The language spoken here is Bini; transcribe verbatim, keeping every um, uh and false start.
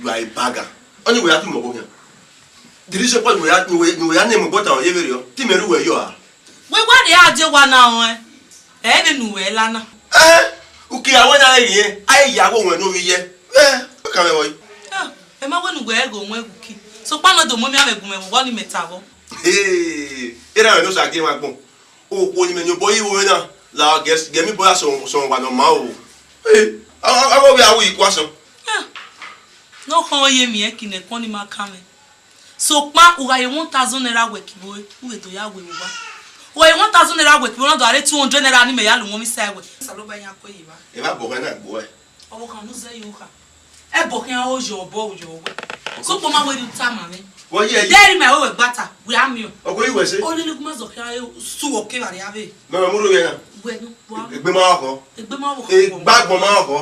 You are a bagger. Ọni wẹ ya tu mẹ ọghe ohian. The reason why wẹ ya, wẹ, wẹ ya ne mẹ bọta ye vberriọ, te imẹ ru wẹ yọ a. Wẹ wa rhie a die owa na ruẹn, ẹ vbe ne uwẹ la na. Ẹhẹn, uki a wẹ na rhie, a ya wẹ owẹn ne ovbi yẹ. Ẹ, ọ kan mẹ vbọ yi. Ah, ẹ ma wẹ ne uwẹ ghe owẹn ghe uki. Sokpan nọ do mu emianmwẹ gu mwẹ vbe ọghe ọni mẹ ta vbọ. Hey, erha mwẹ ne Osa gie mwa agbọn. Okhuo ni mẹ ne obọ yi vbe na, la gẹ, gẹ mi bọ ya sẹ, sẹ ọmwa ne ọ ma o. Hey, a, a, a wẹ a wu ikua sẹ. Ah, ne ọ khọn ye miẹn eki ne ẹkpọn ni ma kan mwẹ. Sokpan u gha ye one thousand naira wẹ kevbe ore, u vbe do ya wẹ vbe owa. U gha ye one thousand naira wẹ kevbe ore, na do gha rre two hundred naira ne imẹ ya lu wọn vbe isa wẹ. Osanobua yan kue ye evba. Evba bọ ghẹ na gbe uẹ. Ọvbokhan ne u zẹ ye okha. Ẹbọ khian o yọ obọ, o yọ owẹ. Sokpan ma wẹ rhie uta ma mwẹ. Wẹ ye, ye. Deri mẹ wẹ gbata, wẹ a miẹn. Ọgọ yi wẹ sẹ. Ọ lele gu ma zọ khian su ọke vbe arria vbe. Mẹ mẹ mu ro vbe na. Wẹ nu, wa. Egbe ma khọ. Egbe ma khọ. Egbe agbọn ma khọ.